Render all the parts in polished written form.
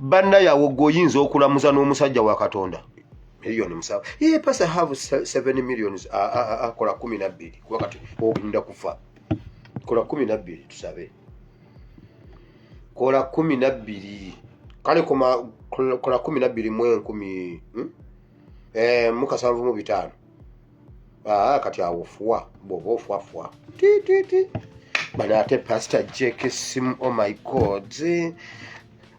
Bannayawo gwe oyinza okulamuza n'omusajja wa Katonda miliyoni 7. Ye pastor have 7 millions, akola 12, kuba kati ogenda kufa. Kola 12, tusabe. Kola 12, kale koma kola 12 mu enkumi, Mu 75. Kati awo fwa, bw'oba ofwa fwa ti ti ti. Bano ate Pastor Jake essimu, "Oh my God,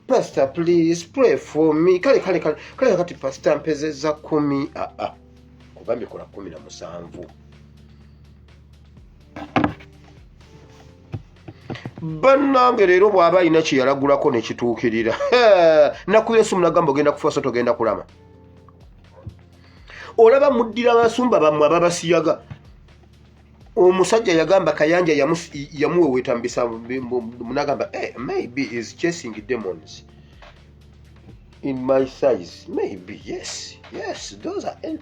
pastor, please pray for me." Kale kale kale kale, kati pastor mpezezza 10. Aa, kugambye kola 17. Bannange, leero bw'aba alina kye yalagulako ne kituukirira, nakubira esimu nagamba, "Ogenda kufa, so togenda kulama." Olaba muddira abasumba bammwe ababasiyaga. Omusajja yagamba Kayanja yamuweweeta mubisa, nagamba, "Hey, maybe is chasing demons in my size. Maybe yes, those are,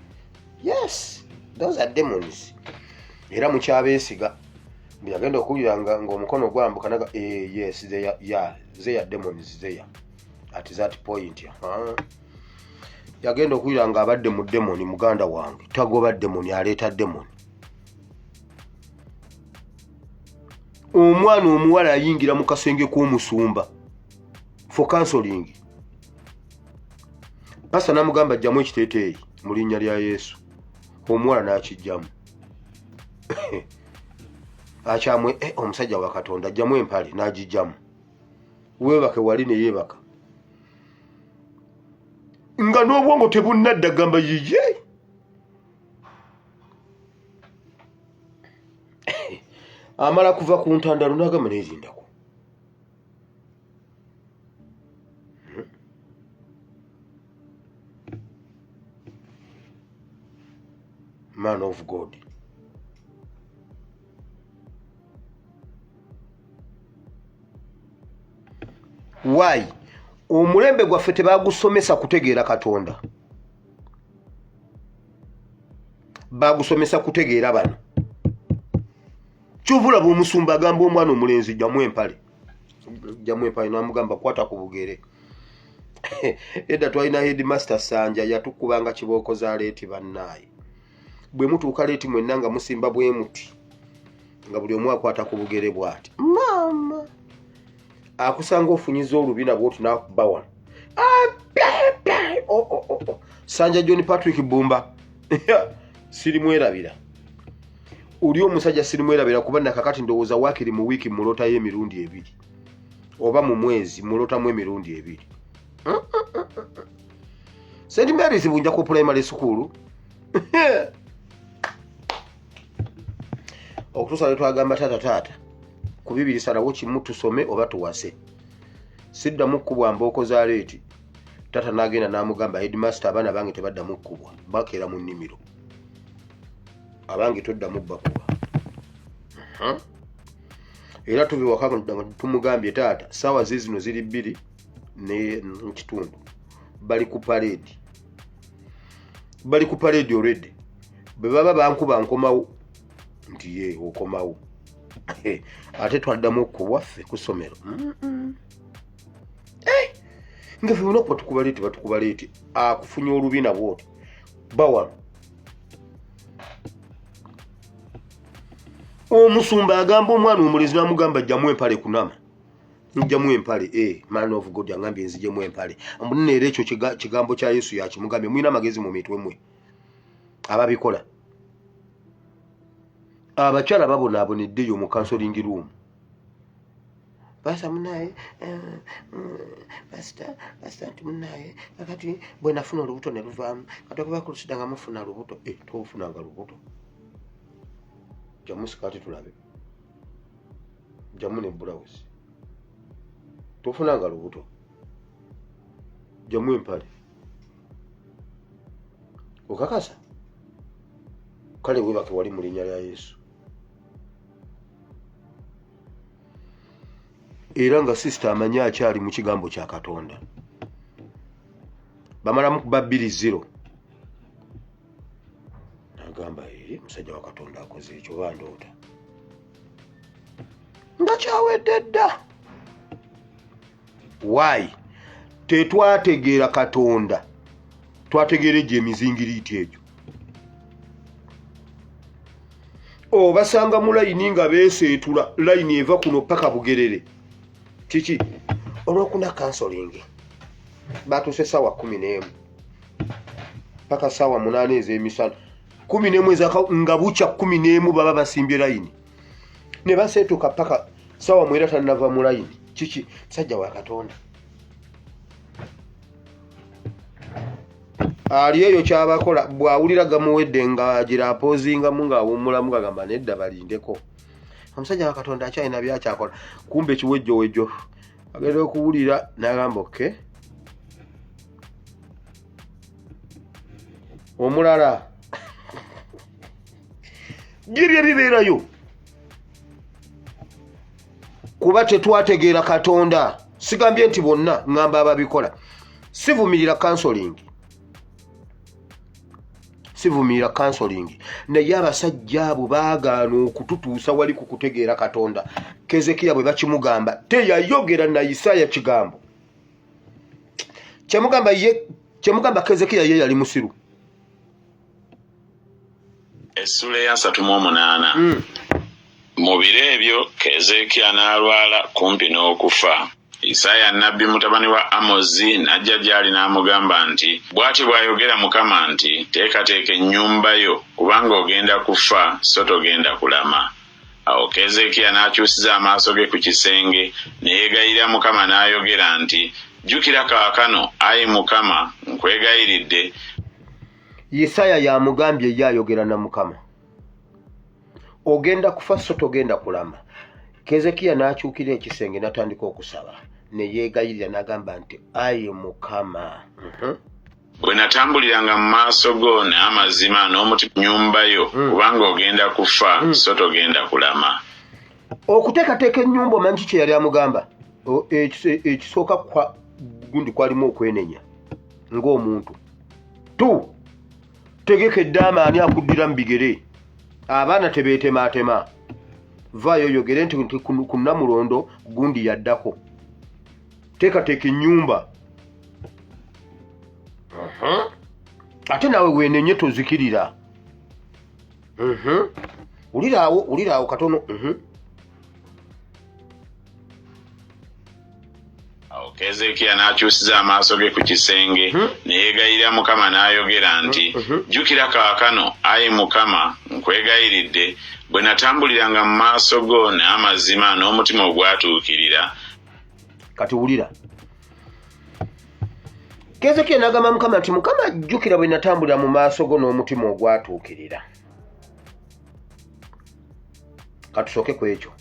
yes, those are demons." Era mukyabeesiga. Yagenda okuwulira ng'omukono gwambuka naga, "Eh, yes, they are, yeah, they are demons there at that point." Huh? Yagenda okuwulira ng'abadde mu demoni. Muganda wange tagoba demoni, aleeta demoni. Omwana omuwala ayingira mu kasenge k'omusumba for counseling. Pasa namugamba, "Jjamu ekiteeteeyi mu linnya lya Yesu." Omuwala n'akijjamu akyamwe. Omusajja wa Katonda, ajjamu empale, n'agijjamu. "Weebake wali." Ne yeebaka nga n'obwongo tebunnadda, gamba yiye. Amala kuva ku ntandalo n'agamba, "Neerindako." Man of God, why? Omulembe gwaffe tebagusomesa kutegeera Katonda, bagusomesa kutegeera bano. Kyova olaba omusumba agamba omwana omulenzi, "Jjamu empale, jjamu empale," namugamba, "Kwata ku bugere." Edda twalina headmaster Sanja, yatukubanga kibooko za late. Bannaaye, bwe mutuuka late mwenna nga musimba bwe muti, nga buli omu akwata ku bugere bw'ati. Maama akusanga ofunyiza olubina bwoti nakuba wano. Ah, oh, oh, oh, Sanja John Patrick Bumba, sirimwerabira. Oli omusajja sirimwerabira, kuba nakakati ndowooza waakiri mu wiiki mulotayo emirundi ebiri, oba mu mwezi mulotamu emirundi ebiri. St Marys Bunja ku primary school, okutuusa lwe twagamba taata, "Taata, ku bibiri salawo kimu, tusome oba tuwase. Siddamu kkubwa mbooko za late." Taata n'agenda n'amugamba, "Headmaster, abaana bange tebaddamu kkubwa, bakeera mu nnimiro. Abange toddamu bakuba." Era tuve waka nga tumugambye, "Taata, saawa zizino ziri 2:30, bali ku parade, bali ku parade already. Bwe baba bankuba nkomawo." Nti ye okomawo ate twaddamu okubwa ffe ku ssomero. Nga ffe lunaku batukuba late, batukuba late, akufunya olubina bwoti bawano. Omusumba agamba omwana omulezi namugamba, "Jjamu empale kunama." Njjamu empale. Man of God agambye nzijemu empale. Munene era ekyo kigambo kya Yesu yakimugambye. Mulina amagezi mu mitwe mwe ababikola. Abakyala babonaaboneddeyo mu counseling room. "Pastor munaye, pastor, pastor," nti, "munaye, kakati bwe nafuna olubuto ne luvaamu, kati okuva ku lusida nga mufuna lubuto." Tofunanga lubuto. Jjamu sikaati tulabe, jjamu ne bulawuzi. Tofunanga lubuto. Jjamu empale. Okakasa? Kale webake wali mu linnya lya Yesu. Era nga sister amanyi akyali mu kigambo kya Katonda. Bamalamu kuba 2-0, nagamba, "Eri musajja wa Katonda akoze ekyo, oba ndoota?" Nga kyawedde dda. Why? Tetwategeera Katonda, twategeera egyo emizingiriiti egyo. Obasanga mu layini nga beeseetula, layini eva kuno paka Bugerere. Kiki? Olwokuna counseling batuuse ssaawa 11 paka ssaawa 8 ez'emisana, 11 ezaka nga bukya 11 baba basimbye layini ne baseetuka paka ssaawa 9 tannava mu layini. Kiki? Musajja wa Katonda ali eyo kyabakola, bw'awulira gamuwedde ng'agira apoozingamu ng'awummulamu gagamba nedda balindeko. Omusajja wa Katonda akyalina byakyakola, kumbe ekiwejjowejjo agenda okuwulira n'agamba okke. Omulala byebyo bibeerayo kuba tetwategeera Katonda. Sigambye nti bonna, ŋŋamba ababikola. Sivumirira counseling, sivumirira counseling, naye abasajja abo baagaana okututuusa wali ku kutegeera Katonda. Kezekiya bwe bakimugamba teyayogera na Isaaya kigambo kyemugamba ye, kyemugamba Kezekiya ye yali musiru. Essula eya 38. Mu biro ebyo Keezeekiya n'alwala kumpi n'okufa. Isaaya nnabbi mutabani wa Amozi n'ajja gy'ali n'amugamba nti, Bw'ati bw'ayogera Mukama nti, Teekateeka ennyumba yo, kubanga ogenda kufa so togenda kulama. Awo Keezeekiya n'akyusiza amaaso ge ku kisenge, ne yeegayirira Mukama n'ayogera nti, Jjukira kaakano, ayi Mukama, nkwegayiridde. Isaaya yamugambye ye ayogera na Mukama, ogenda kufa so togenda kulama. Kezekiya n'akyukira ekisenge n'atandika okusaba ne yeegayirira n'agamba nti ayi Mukama, Bwe natambuliranga mu maaso go n'amazima n'omutima nnyumba yo, kubanga ogenda kufa so togenda kulama. Okuteekateeka ennyumba, omanyi ki kye yali amugamba? Ekisooka gundi kwalimu okwenenya ng'omuntu. Tu tegekedde amaani akuddira mu bigere, abaana tebeetemaatema, vaayo oyogere nti ku Namulondo gundi yaddako. Teekateeka ennyumba, ate naawe weenenye tozikirira. Wuliraawo, wuliraawo katono. Awo Keezeekiya n'akyusiza amaaso ge ku kisenge, ne yeegayirira Mukama n'ayogera nti, Jjukira kaakano, ayi Mukama, nkwegayiridde, bwe natambuliranga mu maaso go n'amazima n'omutima ogwatuukirira. Kati wulira, Keezeekiya n'agamba Mukama nti, Mukama, jjukira bwe natambulira mu maaso go n'omutima ogwatuukirira. Katusooke ku ekyo,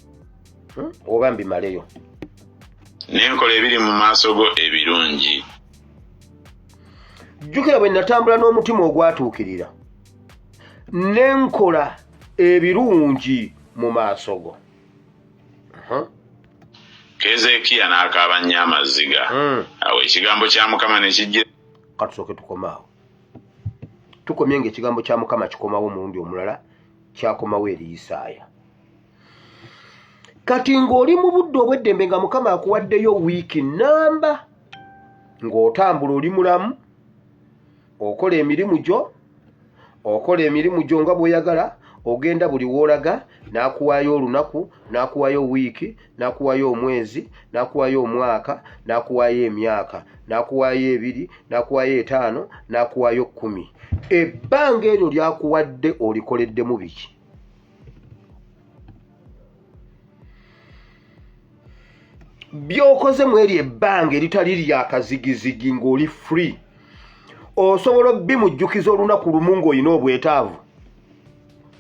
oba mbimaleyo? N'enkola ebiri mu maaso go ebirungi. Jjukira bwe natambula n'omutima ogwatuukirira n'enkola ebirungi mu maaso go. Keezeekiya n'akaaba nnyo amaziga. Awo ekigambo kya Mukama ne kijjira. Katusooke tukomaawo, tukomye ng'ekigambo kya Mukama kikomawo omulundi omulala, kyakomawo eri Isaaya. Kati ng'oli mu budde obw'eddembe, nga Mukama akuwaddeyo wiiki namba, ng'otambula, oli mulamu, okola emirimu gyo, okola emirimu gyo nga bw'oyagala, ogenda buli w'olaga, n'akuwaayo olunaku, n'akuwaayo wiiki, n'akuwaayo omwezi, n'akuwaayo omwaka, n'akuwaayo emyaka, n'akuwaayo 2, n'akuwaayo 5, n'akuwaayo 10. Ebbanga eryo lyakuwadde olikoleddemu biki? By'okoze mu eryo ebbanga eritali lyakazigizigi ng'oli free, osobola obbimujjukiza olunaku lumu ng'olina obwetaavu,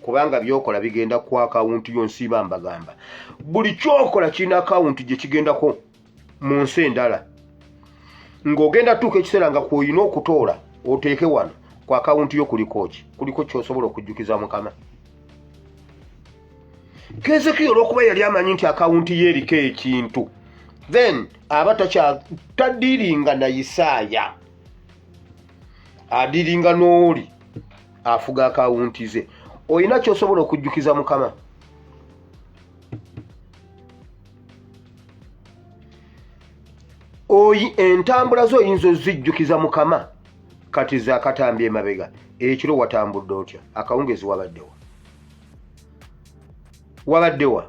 kubanga by'okola bigenda ku akawunti yo. Nsiiba mbagamba, buli kyokola kirina akawunti gye kigendako mu nsi endala, ng'ogenda tuuka ekiseera nga kw'olina okutoola oteeke wano ku akawunti yo. Kuliko ki? Kuliko ky'osobola okujjukiza Mukama? Kezekiya olw'okuba yali amanyi nti akawunti ye eriko ekintu, then aba tadiringa na Isaaya, adiringa n'oli afuga akawunti ze. Olina ky'osobola okujjukiza Mukama? Oyi entambula zo oyinza ozijjukiza Mukama? Kati zakatambi emabega, ekiro watambudde otya? Akawungezi wabaddewa? Wabaddewa?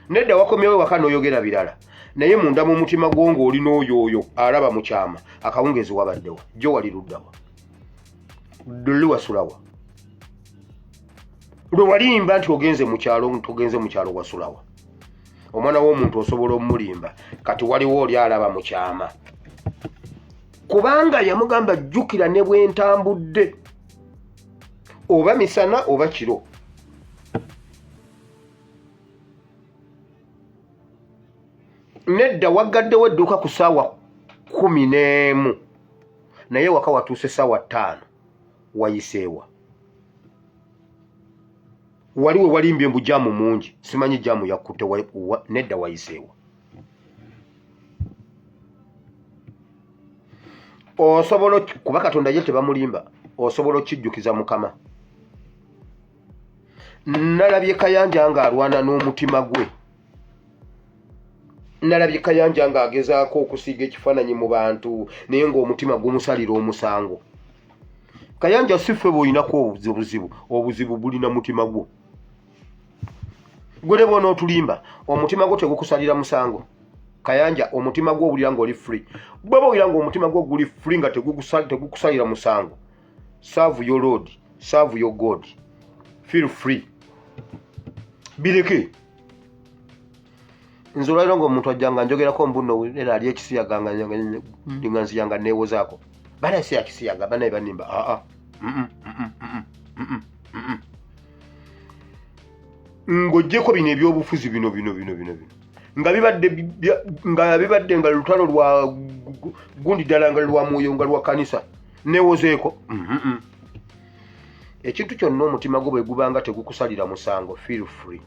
Nedda, wakomyewo waka n'oyogera birala, naye munda mu mutima gwo ng'oli n'oyo oyo alaba mu kyama. Akawungezi wabaddewa? Jjo wali luddawa? Luli wasulawa? Lwe walimba nti ogenze mu kyalo, togenze mu kyalo, wasulawa? Omwana w'omuntu osobola omulimba. Kati waliwo oli alaba mu kyama, kubanga yamugamba, jjukira ne bwe ntambudde oba misana oba kiro. Nedda, waggaddewo edduuka ku ssaawa 11, naye waka watuuse ssaawa 5. Wayiseewa? Wali we walimbye mbu jam mungi, simanyi jam yakutte. Nedda, wayiseewa? Osobola, kuba Katonda ye tebamulimba, osobola okijjukiza Mukama? Nalabye Kayanja ng'alwana n'omutima gwe. Nalabye Kayanja ng'agezaako okusiiga ekifaananyi mu bantu, naye ng'omutima gumusalira omusango. Kayanja, si ffe bw'olinako obuzibu. Obuzibu bulina mutima gwo. Gwe ne bw'onootulimba, omutima gwo tegukusalira musango? Kayanja, omutima gwo owulira ng'oli free? Bw'oba owulira ng'omutima gwo guli free, nga tegukusalira musango, serve your Lord, serve your God, feel free, bireke. Nze olwaliro ngaomuntu ajja nga njogerako mbuno era ali ekisiyaga, nga nziyanga neewozaako, bana si yakisiyaga, banaye banimba. Aa, ng'oggyeko bino ebyobufuzi, bino bino bino bino bino nga bibadde nga lutalo lwa gundi ddala, nga lwa mwoyo, nga lwa kanisa, neewozeeko. Ekintu kyonna omutima gwo bwe gubanga tegukusalira musango, feel free.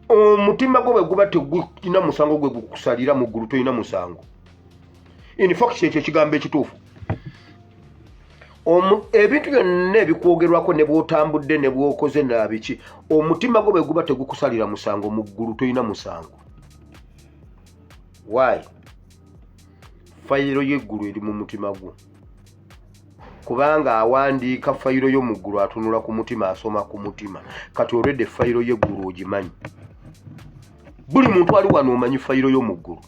Omutima gwo bwe guba tegulina musango gwe gukusalira, mu ggulu tolina musango. In fact, ekyo ekigambo ekituufu, ebintu byonna ebikwogerwako, ne bw'otambudde ne bw'okoze nabiki, omutima gwo bwe guba tegukusalira musango, mu ggulu tolina musango. Why? Fayiro y'eggulu eri mu mutima gwo, kubanga awandiika fayiro yo mu ggulu atunula ku mutima, asoma ku mutima. Kati olwedde fayiro y'eggulu ogimanyi. Buli muntu ali wano omanyi fayiro yo mu ggulu.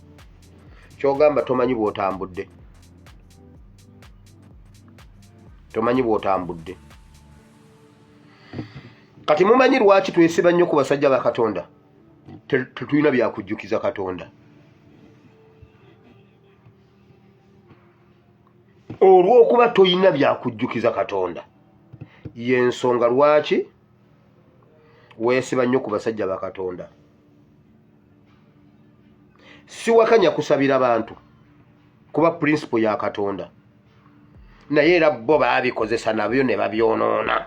Kyogamba tomanyi bw'otambudde, tomanyi bw'otambudde. Kati mumanyi lwaki twesiba nnyo ku basajja ba Katonda? Tetulina byakujjukiza Katonda. Olw'okuba toyina byakujjukiza Katonda, yensonga lwaki weesiba nnyo ku basajja ba Katonda. Siwakanya kusabira bantu, kuba principle ya Katonda, naye era bo baabikozesa nabyo ne babyonoona.